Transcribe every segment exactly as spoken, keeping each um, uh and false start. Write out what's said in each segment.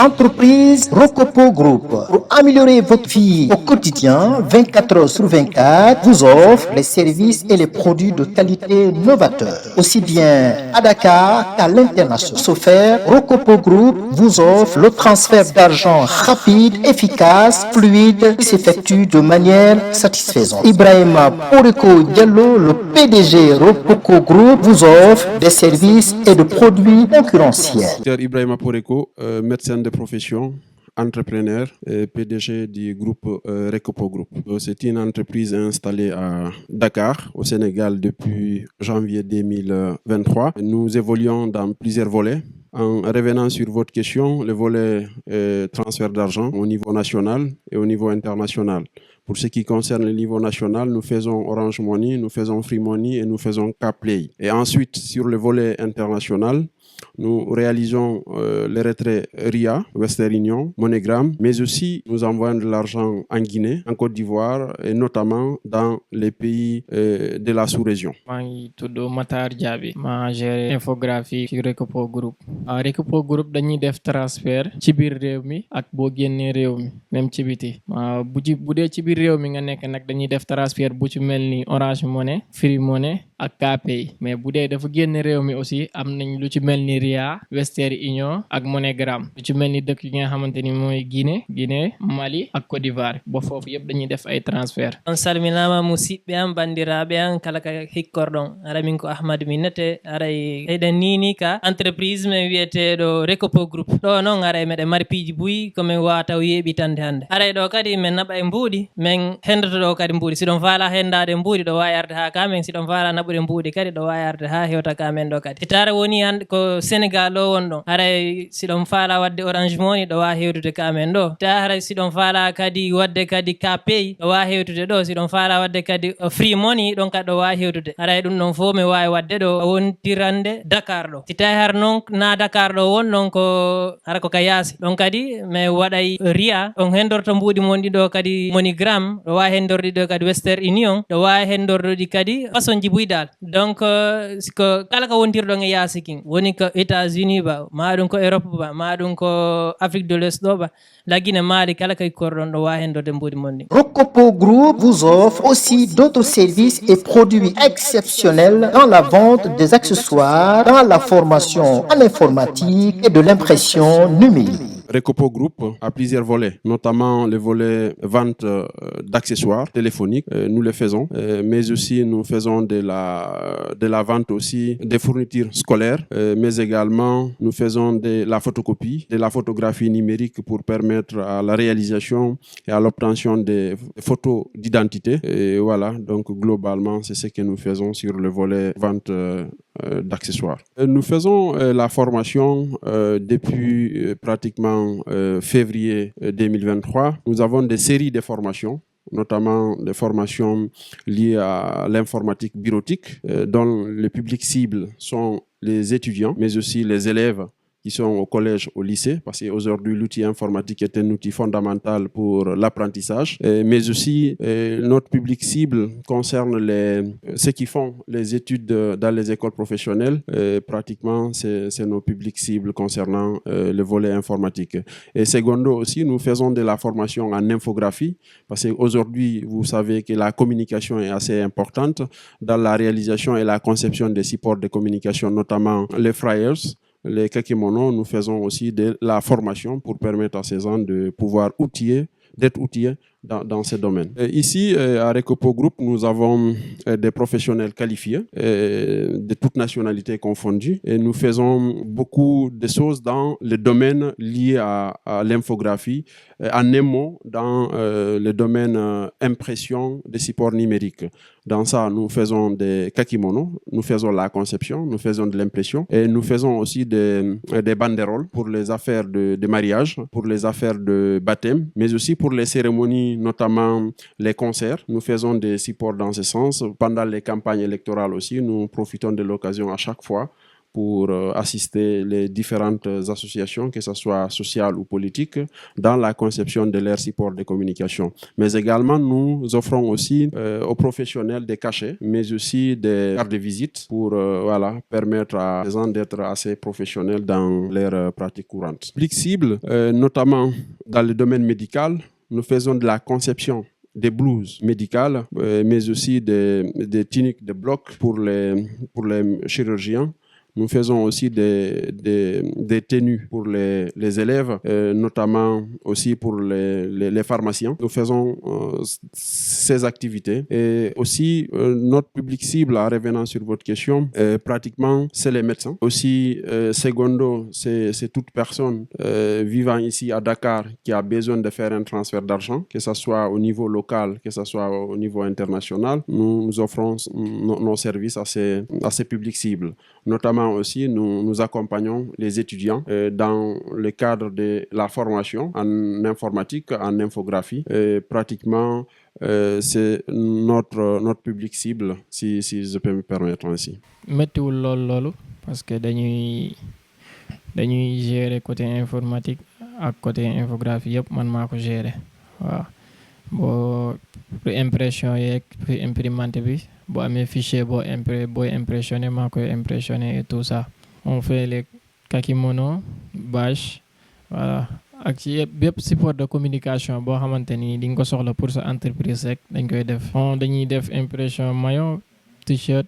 Entreprise Rocopo Group, pour améliorer votre vie au quotidien, vingt-quatre heures sur vingt-quatre, vous offre les services et les produits de qualité novateurs, aussi bien à Dakar qu'à l'international. S'offert, Rocopo Group vous offre le transfert d'argent rapide, efficace, fluide, qui s'effectue de manière satisfaisante. Ibrahima Poreko Diallo, le P D G Rocopo Group, vous offre des services et de produits concurrentiels. Docteur Ibrahima Poreko, euh, médecin de profession, entrepreneur et P D G du groupe, euh, Recopo Group. Euh, c'est une entreprise installée à Dakar, au Sénégal, depuis janvier deux mille vingt-trois. Nous évoluons dans plusieurs volets. En revenant sur votre question, le volet, euh, transfert d'argent au niveau national et au niveau international. Pour ce qui concerne le niveau national, nous faisons Orange Money, nous faisons Free Money et nous faisons CarPlay. Et ensuite, sur le volet international, nous réalisons, euh, les retraits Ria, Western Union, MoneyGram, mais aussi nous envoyons de l'argent en Guinée, en Côte d'Ivoire et notamment dans les pays, euh, de la sous-région. Maa ngi tudd Matar Diaby, maa géré infographie ci Recopo Group. Ah, Recopo Group dañuy def transfert ci biir réew mi ak boo génnee réew mi, même ci biti. Ah, bu ci, bu dee ci biir réew mi nga nekk nag, dañuy def transfert bu ci mel ni Orange Money, Free Money ak CarPlay. Mais bu dee dafa génn réew mi aussi, am nañ lu ci mel ni Ria, Western Union ak MoneyGram. Lu ci mel ni dëkk yi nga xamante ni mooy Guinée, Guinée, Mali ak Côte d'Ivoire. Ba foofu yëpp dañuy def ay transfert. On salminaama musidɓe am, banndiraaɓe am, kala ka hikkorɗon. Hara min ko Ahmad Minnete, haray eɗen niini ka entreprise men wiyeteeɗo Recopo Group. Ɗo noon haray meɗen mari piiji buy ko min waawata yeeɓitande hannde. Haray ɗo kadi min naɓa e mbuuɗi, min henndoto ɗo kadi mbuuɗi. Si ɗon faala henndaade mbuuɗi, ɗo waawi arde haa ka men. Si ɗon faala naɓude mbuuɗi kadi, ɗo waawi arde haa hewta ka men ɗo kadi. Si taara woni hannde ko Senegal ɗo wonɗon, haray si ɗon faala waɗde Orange Money, ɗo waawi hewtude ka men ɗo. Ta haray si ɗon faala kadi waɗde kadi CarPlay, ɗo waawi hewtude ɗo. Si ɗon faala waɗde kadi, uh, Free Money, ɗon kadi ɗo waawi hewtude. Haray ɗum ɗon fof mi waawi waɗde ɗo wontirande Dakar ɗo. Si tawi har noon na Dakar ɗo wonɗon ko hara ko ka yaasi. Ɗon kadi mi waɗay Ria, ɗon henndorto mbuuɗi mon ɗi ɗo kadi MoneyGram, ɗo waawi henndorde ɗo kadi Western Union, ɗo waawi henndorde ɗi kadi façon ji buy dal. Donc, euh, si ko kala ko wontirɗon e yaasi kin, woni ko États-Unis ba, maa ɗum ko Europe ba, maa ɗum ko Afrique de l'Ouest ɗo ba, la Guinée, Mali, kala kay korɗon ɗo waawi henndorde mbuuɗi mon ɗi. Rocopo Group vous offre aussi d'autres services et produits exceptionnels dans la vente des accessoires, dans la formation en informatique et de l'impression numérique. Recopo Group a plusieurs volets, notamment le volet vente, euh, d'accessoires téléphoniques. Euh, nous le faisons, euh, mais aussi nous faisons de la, de la vente aussi des fournitures scolaires, euh, mais également nous faisons de la photocopie, de la photographie numérique pour permettre à la réalisation et à l'obtention des photos d'identité. Et voilà, donc globalement, c'est ce que nous faisons sur le volet vente, euh, euh, d'accessoires. Euh, nous faisons, euh, la formation, euh, depuis, euh, pratiquement, euh, février, euh, deux mille vingt-trois. Nous avons des séries de formations, notamment des formations liées à l'informatique bureautique, euh, dont le public cible sont les étudiants, mais aussi les élèves qui sont au collège, au lycée, parce qu'aujourd'hui, l'outil informatique est un outil fondamental pour l'apprentissage. Euh, mais aussi, euh, notre public cible concerne les, ceux qui font les études, euh, dans les écoles professionnelles. Euh, pratiquement, c'est, c'est nos publics cibles concernant, euh, le volet informatique. Et secondo aussi, nous faisons de la formation en infographie, parce qu'aujourd'hui, vous savez que la communication est assez importante dans la réalisation et la conception des supports de communication, notamment les flyers, les kakimono. Nous faisons aussi de la formation pour permettre à ces gens de pouvoir outiller, d'être outillés dans, dans ces domaines. Et ici, euh, à Recopo Group, nous avons, euh, des professionnels qualifiés, euh, de toutes nationalités confondues. Et nous faisons beaucoup de choses dans le domaine lié à, à l'infographie, euh, en un mot, dans, euh, le domaine, euh, impression des supports numériques. Dans ça, nous faisons des kakimono, nous faisons la conception, nous faisons de l'impression et nous faisons aussi des, euh, des banderoles pour les affaires de, de mariage, pour les affaires de baptême, mais aussi pour les cérémonies, notamment les concerts. Nous faisons des supports dans ce sens. Pendant les campagnes électorales aussi, nous profitons de l'occasion à chaque fois pour euh, assister les différentes associations, que ce soit sociales ou politiques, dans la conception de leur support de communication. Mais également, nous offrons aussi euh, aux professionnels des cachets, mais aussi des cartes de visite pour euh, voilà, permettre à les gens d'être assez professionnels dans leur euh, pratique courante. Public cible, euh, notamment dans le domaine médical, nous faisons de la conception des blouses médicales, euh, mais aussi des, des tuniques de bloc pour les, pour les chirurgiens. Nous faisons aussi des, des, des tenues pour les, les élèves, euh, notamment aussi pour les, les, les pharmaciens. Nous faisons euh, ces activités. Et aussi, euh, notre public cible, en revenant sur votre question, euh, pratiquement, c'est les médecins. Aussi, euh, secondo, c'est c'est toute personne euh, vivant ici à Dakar qui a besoin de faire un transfert d'argent, que ce soit au niveau local, que ce soit au niveau international. Nous, nous offrons nos, nos services à ces, à ces publics cibles. Notamment aussi, nous, nous accompagnons les étudiants euh, dans le cadre de la formation en informatique, en infographie. Et pratiquement, euh, c'est notre, notre public cible, si, si je peux me permettre ainsi. Méttiwul lool loolu, parce que dañuy dañuy gérer côté informatique ak côté infographie, yëpp man maa ko gérer. Waaw, boo pour impression yeeg pour imprimante bi, boo amee fichier boo impré booy impressionné, maa koy impressionné et tout ça. On fait les kakimono, bâche, voilà, ak ci yëpp bépp support de communication boo xamante ni di nga ko soxla pour sa entreprise rek, dañ koy def. Bon, dañuy def impression maillot, t-shirt,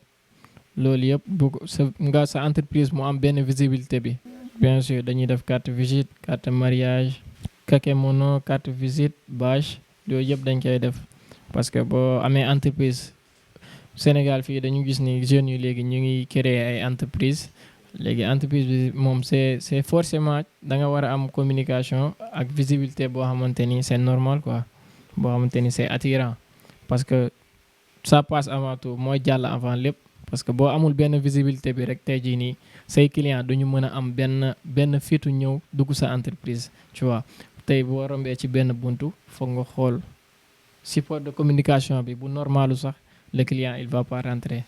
loolu yëpp bu ko sa nga sa entreprise mu am benn visibilité bi. Bien sûr, dañuy def carte visite, carte mariage, kakemono, carte visite, bâche, yooyu yëpp dañ koy def. Parce que boo amee entreprise, Sénégal fii, dañu gis ni jeunes yu léegi ñu ngi créer ay entreprise. Léegi entreprise bi moom, c'est c'est forcément da nga war a am communication ak visibilité boo xamante ni c'est normal quoi, boo xamante ni c'est attirant, parce que ça passe avant tout, mooy jàll avant lépp. Parce que boo amul benn visibilité bi rek, tey jii nii, say client duñu mën a am benn benn fitu ñëw dugg sa entreprise, tu vois. Tey boo rombee ci benn buntu, foog nga xool support de communication bi, bu normalu sax, le client il va pas rentrer.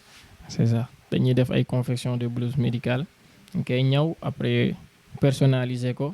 C'est ça. Dañuy def ay confection de blouse médicale, nga koy ñaw, après personnaliser ko,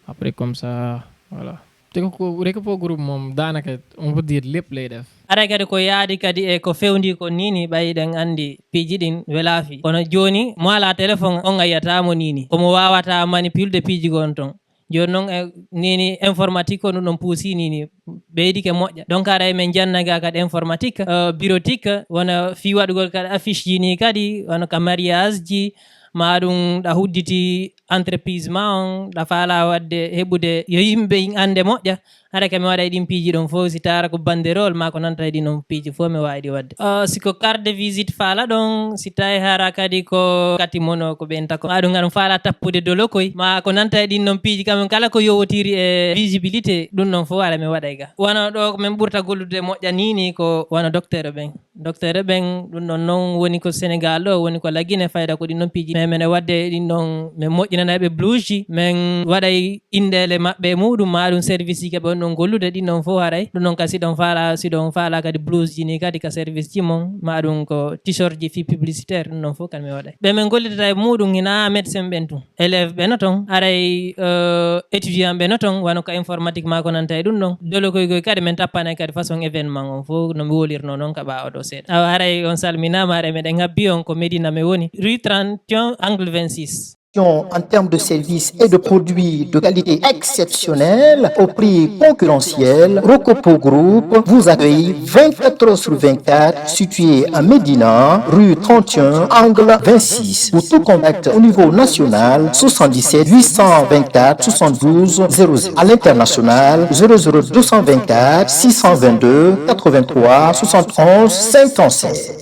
après comme ça, voilà. Te ko Rekepo Group moom, daanaka, on peut dire, lépp lay def. Aray kadi ko yaadi kadi e ko fewndi kon nii nii, ɓay eɗen anndi piiji ɗin welaa fii. Kono jooni, mo alaa téléphone, on a yiyata mo nii nii. Ko mo waawata manipulde piiji gon ton. Jooni noon, e nii nii informatique ko ɗum ɗon puusii nii nii, ɓeydike moƴƴa. Donc aray men jannangaa kadi informatique, euh, bureautique, wona fii waɗugol kadi affiche ji nii kadi, wona ka mariage ji, maa ɗum ɗa hudditi entreprise maa on, ɗa faalaa waɗde heɓude yo yimɓe annde moƴƴa. Hara ka mi waɗay ɗin piiji ɗon fof, si taara ko banderole maa ko nanta e ɗin ɗon piiji fof, mi waawi ɗi waɗde. Ah, si ko carte de visite faala ɗon, si tawi hara kadi ko kati mono ko ɓen tako, maa ɗum aɗum faala tappude dolokoy, maa ko nanta e ɗin ɗon piiji, kam kala ko yowotiri e visibilité, ɗum ɗon fof ara mi waɗay ga. Wano ɗo ko min ɓurta gollude moƴƴa nii nii ko wano docteur ɓen. Docteur ɓen, ɗum ɗon noon woni ko Sénégal ɗo, woni ko La Guinée, fayda ko ɗin ɗon piiji. Mais men e waɗde ɗin ɗon, men moƴƴinanay ɓe blouse ji, men waɗay inɗeele maɓɓe e muɗum, maa ɗum service ji ka ɓe woni ɗon gollude, ɗin ɗon fof haray. Ɗum ɗon ka si ɗon faala, si ɗon faala kadi blouse ji ni kadi ka service ji mon, maa ɗum ko t-shirt ji fii publicitaire, ɗum ɗon fof kadi mi waɗay. Ɓe men gollidata e muɗum hina médecin ɓen tun. Élève ɓe no ton, haray euh, étudiant ɓe no ton, wano ka informatique maa ko nanta e ɗum ɗon. Dolokoy koy kadi men tappanay kadi façon événement on fof no mi wolirno noon ka ɓaawo ɗo seeɗa. Awa haray on salminaama, haray meɗen habbi on ko Médina mi woni, rue trente et un, angle vingt-six. En termes de services et de produits de qualité exceptionnelle au prix concurrentiel, Rocopo Group vous accueille vingt-quatre heures sur vingt-quatre, situé à Médina, rue trente et un, angle vingt-six. Pour tout contact au niveau national, soixante-dix-sept huit cent vingt-quatre soixante-douze zéro zéro. À l'international, zéro zéro deux cent vingt-quatre six cent vingt-deux quatre-vingt-trois soixante-onze cinquante-sept.